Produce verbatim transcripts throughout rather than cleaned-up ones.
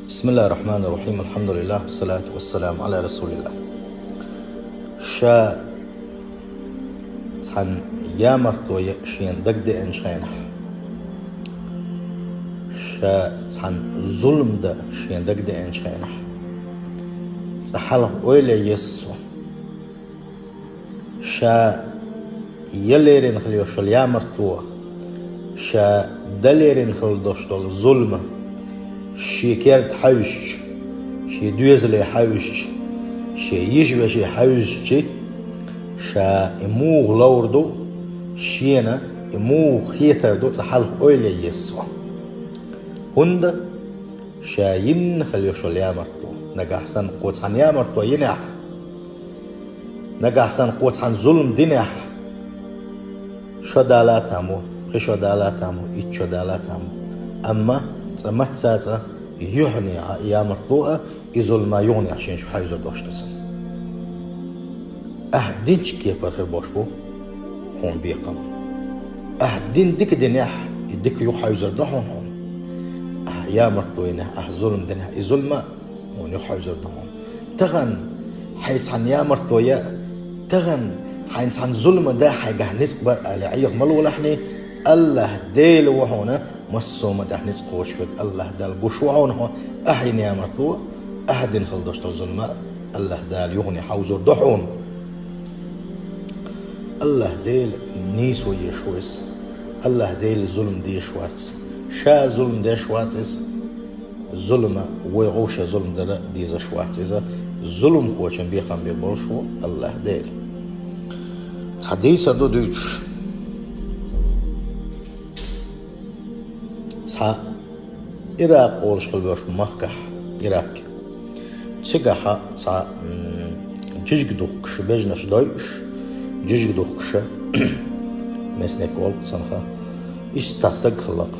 بسم الله الرحمن الرحيم. الحمد لله والصلاة والسلام على رسول الله. Ша цхьан ямартло я шена дагадеанчу хенахь, ша цхьан зулам дан шена дагадеанчу хенахь, цкъа хьалха ойла е еза со. Ша ян лерина хила йолу ямартло, ша дан лерина хила долуш долу зулам, шен керта хьаьвзича, шен доьзале хьаьвзича, шен йижа-веше хьаьвзича, ша и муха ловр ду, шена и муха хетар ду, цкъа хьалха ойла е еза со. ХӀунда ша йина хила йолу ямартло, нагахь санна кхо цхьана ямартло йинехь, нагахь санна кхо цхьана зулам динехь, шо дала а там ву, пхи шо дала а там ву, итт шо дала а там ву. Амма цкъа мацца а цкъа юьхьанехьа ямартло а, и зулам а юханехьа шена чу хьаьвзар долуш ду цунна. Ахь динчу кепара хир болуш бу хьуна бекхам. Ахь дин дика динехь, и дика юха хьаьвзар ду хьуна хьуна. Ахь ямартло йинехь, ахь зулам динехь, и зулам а хьуна юха хьаьвзар ду хьуна. Тахана хьайн цхьана ямартло ян, тахана хьайн цхьана зулам дан хьайгахь ницкъ бар аьлла Ӏеха ма лолахьний, АллахӀ Дела ву хьуна массо а хӀуман тӀехь ницкъ кхочуш верг, АллахӀ Дала гуш ву хьуна хьо, ахь йина ямартло, ахь дина хила долуш долу зулам а АллахӀ Дала юхане хьовзур ду хьуна. АллахӀ Дела нийсо езаш ву иза. АллахӀ Дела зулам дезаш вац. Ша зулам деш вац иза. Зулам а вай гӀовша зулам дар а дезаш вац иза. Зуламхочун бекхам беш болуш ву АллахӀ Дела. Цхьа дийцар ду дуьйцуш. Цхьа Иракъ олуш хила болуш бу махкахь, Иракъ. Цигахь цхьа, м, жижиг духкуш, бежнаш дойуш, жижиг духкуш, местный олу цунах, иштта стаг хилла-кх.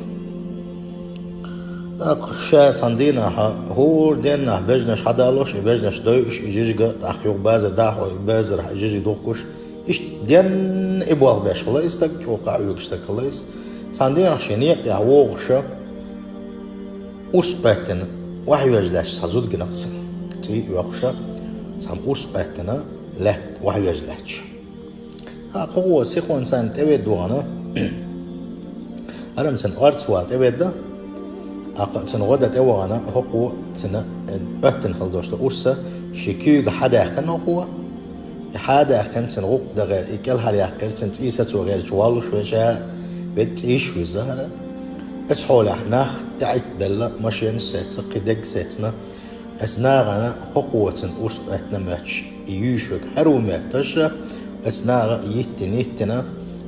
ТӀаккха ша цхьана дийнахь, хӀора деннахь бежнаш хьадалош, и бежнаш дойуш, и жижиг а тӀаккха юха базар дахьо, и базарахь и жижиг духкуш, иштта денна и болх беш хилла и стаг, чӀогӀа къахьоьгуш стаг хилла иза. Цхьана дийнахь шен некъа тӀехь вогӀуш, урс Ӏоьттина, охьавежа лаьтташ цхьа зуда гина-кх цунна. ЦӀий а йоккхуш, цхьана урс Ӏоьттина, лаьтта охьавежа лаьтташ. ТӀаккха хӀокхо сихонца цунна тӀеведда вахана, хӀара-м цунна орца вала тӀеведда, тӀаккха цунна гӀо дан тӀевахана, хӀокхо цунна, э, Ӏоьттина хила долуш долу урс шен куьйга хьадаьккхина хӀокхо, и хьадаьккхина цунна гӀуллакх дан гӀерта, и кӀелхьаръяьккхира, цунна цӀий сацо гӀерташ воллуш вешан, вегга цӀийш ву иза хӀара. Оцу хьолехь нах тӀеӀиттабелла, машенаш сецна, кхин дерг сецна. Оцу нахана хӀокхо цунна урс Ӏоьттина моьттуш, и юьйш верг хӀара ву моьттуш, оцу наха йиттина, йиттина,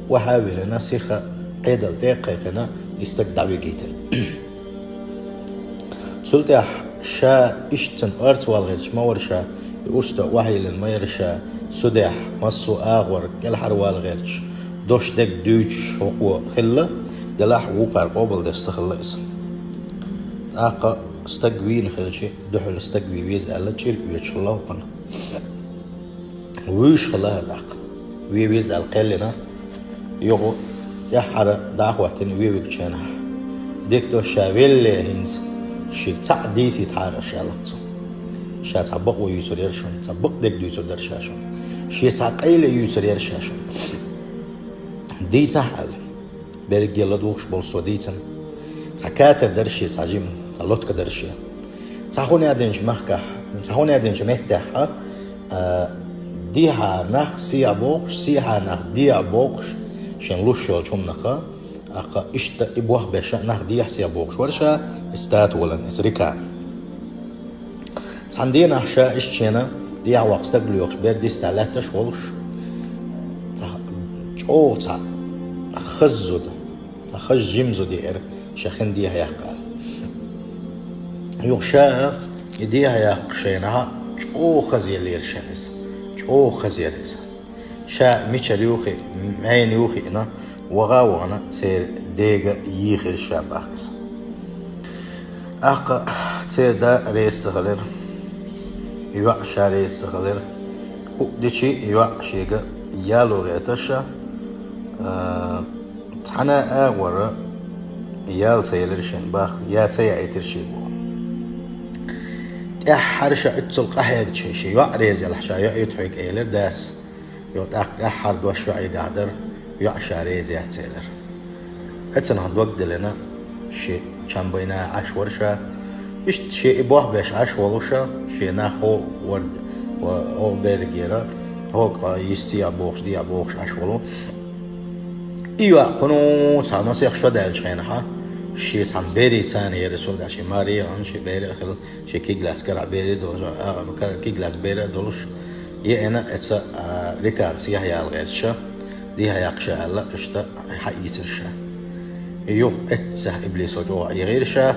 охьа а виллина, сиха Ӏедал тӀе а кхайкхина, и стаг дӀавигийтина. Цул тӀаьхьа ша иштта цунна орца вала гӀерташ ма вара ша, и урс дан охьайиллина ма яра ша, судехь массо а агӀор кӀелхьарвала гӀерташ, дош дерг дуьйцуш хӀокхо хилла, делахь вукхара къобалдеш ца хилла иза. ТӀаккха стаг вийна хилча, дуьхьал стаг вен веза аьлла, чӀир оьцуш хилла хӀокхунна. Вуьйш хилла хӀара тӀаккха. Вен веза аьлла кхеллина, юха тӀаьххьара дӀа а хӀоттийна вен вигчу хенахь. Дика до, ша велле хӀинца, шега цхьаъ дийцийтахьара аш, аьлла-кх цо. Ша цхьа бакъо юьйцур яра шуна, цхьа бакъдерг дуьйцур дара ша шуна. Шен цхьа къайле юьйцур яра ша шуна. Дийцахь аьлла. Берриге ладугӀуш болу со дийцина. Цхьа катер дара шен, цхьа жима, цхьа лодка дара шен. Цхьа хӀун яздинчу махкахь, цхьа хӀун яздинчу меттехь, а, дехьа нах сехьа бохуш, сехьа нах дехьа бохуш, шен луш йолчу хӀуманах, а, кха, иштта и бохбеш нах дехьа сехьа бохуш вара ша, и статуалан, и рекан. Цхьана дийнахь ша иштта шена дехьа воккха стаг лоьхуш бер дистта лаьтташ волуш, цхьа чӀогӀа цхьа хаза зуда, цхьа хаза жима зуда еара, ша хин дехьа яккха. Юха ша и дехьа яккха шайнахьа чӀогӀа хаза еллера шен иза, чӀогӀа хаза яра иза. Ша мичара юххе, мӀенна юххе а, ваха а вахана, церан дега йийхира ша бах иза. ТӀаккха церан да реза ца хилира, йоӀ ша реза ца хилира. ХӀуъа дичи йоӀ шега яло гӀерташ, а, цхьана а агӀора ял ца елира шен бах, я ца яийтира шега боху. Эххьара ша иццул къахьегча, ши йоӀ реза ялахь, ша йоӀ ю тхьоьга, элира дас. Йо, тӀаккха эххьара дош йоӀийгахь дара, йоӀ ша реза яц, элира. Эцунах дог диллина, ши чам байна Ӏаш вара ша. Иштта ши и бох беш Ӏаш волу ша, ши нах хӀо вар-, ва-, хӀо берригера, хӀо къа йисте а бохуш, де а бохуш Ӏаш волу. И йоӀ кхуну цхьа масех шо даьллачу хенахьа, ши цхьана берий царна яра, Расул, ши маре а хилла, ши бер а хилла, ши киглас карахь бер а долуш, а, кар-, киглас бер а долуш, еана эца, а, риканца яхьъяла гӀерташ, дехьа яккха ша аьлла, иштта хьаийцира ша. Юха эццахь иблисо чӀогӀа ӀийгӀира ша,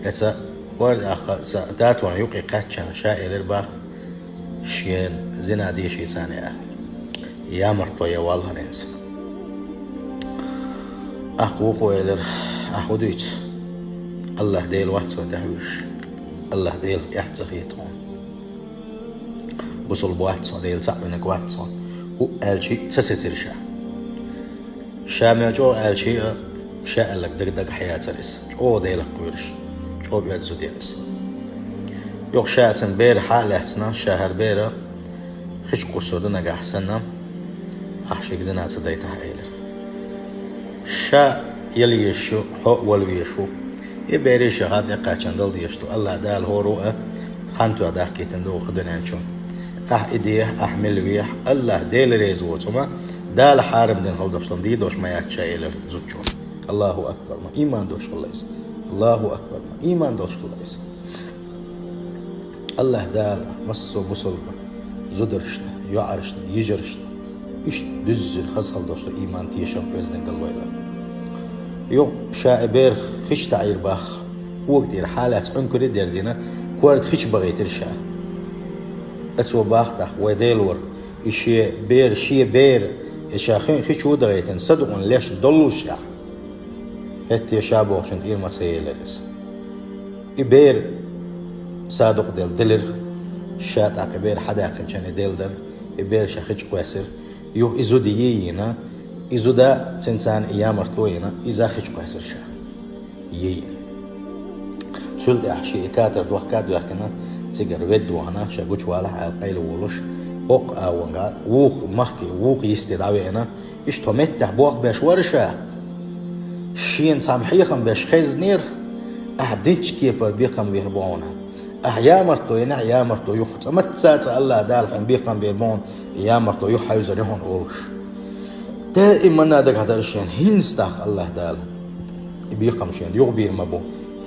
эца вара, тӀаккха ца татона юкъе кхаьччана ша элира бах, шен зина деши царна а. Ямартло я валхьаренца. Ахь вукхо элира, ахь хӀун дуьйцу? АллахӀ Дела вац хьо тӀехьуьйсуш. АллахӀ Дела эхь ца хета хьуна. Бусалба вац хьо, Дела цхьаъ винарг вац хьо. ХӀуъа аьлчи ца сецира ша. Ша мел чӀогӀа аьлчи а, ша аьлларг дага-дага хьаяцара иза. ЧӀогӀа Делах кхоьруш, чӀогӀа оьзда зуда яра иза. Юха ша цун бер хьа а лаьцна, ша хӀара бер хиш кхуссур ду нагахь санна, ахь шега зина ца дайтахь, элира. Ша яла езаш ю, хьо а вала везаш ву. И берий ша хьан тӀекхаьчна дала дезаш ду. АллахӀ Дала хӀора а хан тоьхна даккхийтина ду ваха дуьнен чу. Ахь и дехьа, ахь мила вехьа, АллахӀ Дела реза воцу хӀума, Дала хьарам дина хала долуш хӀума дийр долуш ма яц ша, элира зудчо. АллахӀу акбар, ма ийман долуш хилла иза. АллахӀу акбар, ма ийман долуш хилла иза. АллахӀ Дала массо а бусалба зударшна, йоӀаршна, йижаршна иштта дуьззина хаза хала долуш долу ийман, тешам, оьздангалла лойла. Юха ша и бер хиш таӀийра бах, кога тӀера хьа а лаьцна, Ӏункуре а дерзийна, корта хи чу бахийтира ша. Эцо бах тӀаккха, вай Дела вара, и шен бер, шен бер, и ша хи-, хи чу а дахийтина, садукъана леш доллушехь, хӀетте ша бохучун тӀера ма ца елира иза. И бер садукъа делла делира, ша тӀаккха и бер хьадаьккхинчарна и делла дара, и бер ша хи чу кхоьссира. Юха и зуда йийна, и зуда цуьнан царна и ямартло йина, иза хи чу кхоьссира ша. Йийна. Цул тӀаьхьа шен и катар дохка а доьхкина, цигара ведда вахана, ша гучувалахь аьлла къайла волуш, боккха а ванга, вукху махке, вукху йисте дӀавеана, иштта хьо меттехь бох беш вара ша. Шена цхьамма хьехам беш хезнера, ахь динчу кепара бекхам бийр бу хьуна. Ахь ямартло йинехь, ямартло юха цкъа мацца а цкъа АллахӀ Дала хьуна бекхам бийр бу хьуна, ямартло юха хьаьвзар ю хьуна олуш. Даиманна дагахь дара шена, хӀинца тӀаккха АллахӀ Дала и бекхам шена юха бийр ма бу,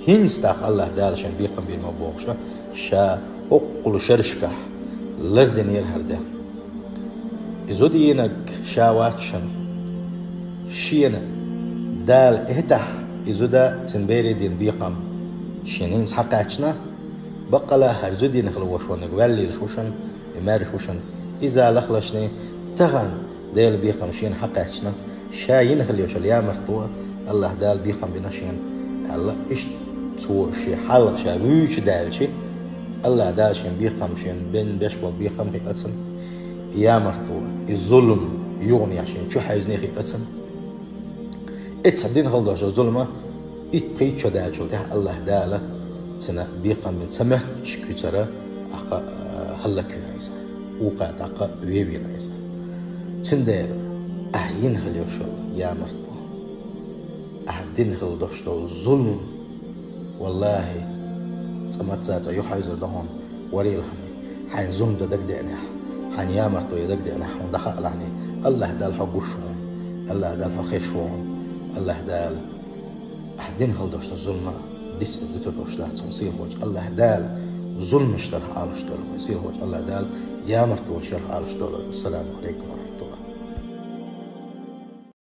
хӀинца тӀаккха АллахӀ Дала шена бекхам бийр ма бу бохуша, ша хӀоккхул шерашкахь лардинера хӀара де. И зуда йинарг ша вац шуна. Шена Дала эхтахь, и зуда цуьнан бере дина бекхам шена хӀинца хьакхаьчна, баккъала хӀара зуда йина хила вошониг ваьллийлаш ву шуна, и маьрша ву шуна. Иза лахлашний тахана Делан бекхам шена хьакхаьчна, ша йина хила йолуш йолу ямартло АллахӀ Дала бекхам бина шена, аьлла, иштта цо шен хьал ша вуьйцуш даьлча, АллахӀ Дала шен бекхам, шен бен беш болу бекхам хиъна цунна, и ямартло, и зулам юханехь шен чу хьаьвзиний хиъна цунна. Эццахь дина хала долуш зулма итт-пхийтта шо даьллачул тӀаьхьа АллахӀ Дала цуьнан бекхам бина ца моьттучу куьцара тӀаккха, а, хӀаллаквина иза. Вукхара тӀаккха вевийна иза. Цундела ахь йина хила йолуш йолу ямартло, ахь дина хила долуш долу зулма, валлахӀи, цкъа мацца а цкъа юхахьаьвзар ду хьуна, варелахьний, хьайна зулма дан дагадеанехь, хьайна ямартло ян дагадеанехь, хьуна дӀахаалахьний, АллахӀ Дала хьо гуш ву хьуна, АллахӀ Дала хьо хезаш ву хьуна, АллахӀ Дала ахь дина хила долуш долу зулма дицдан дуьтур долуш дац хьуна, сийлахьчу АллахӀ Дала зуламаш дарх Ӏалаш долу, сийлахьчу АллахӀ Дала ямартлонаш ярх Ӏалаш долу. Ассаламу Ӏалайкум ва рахьматуллахӀи.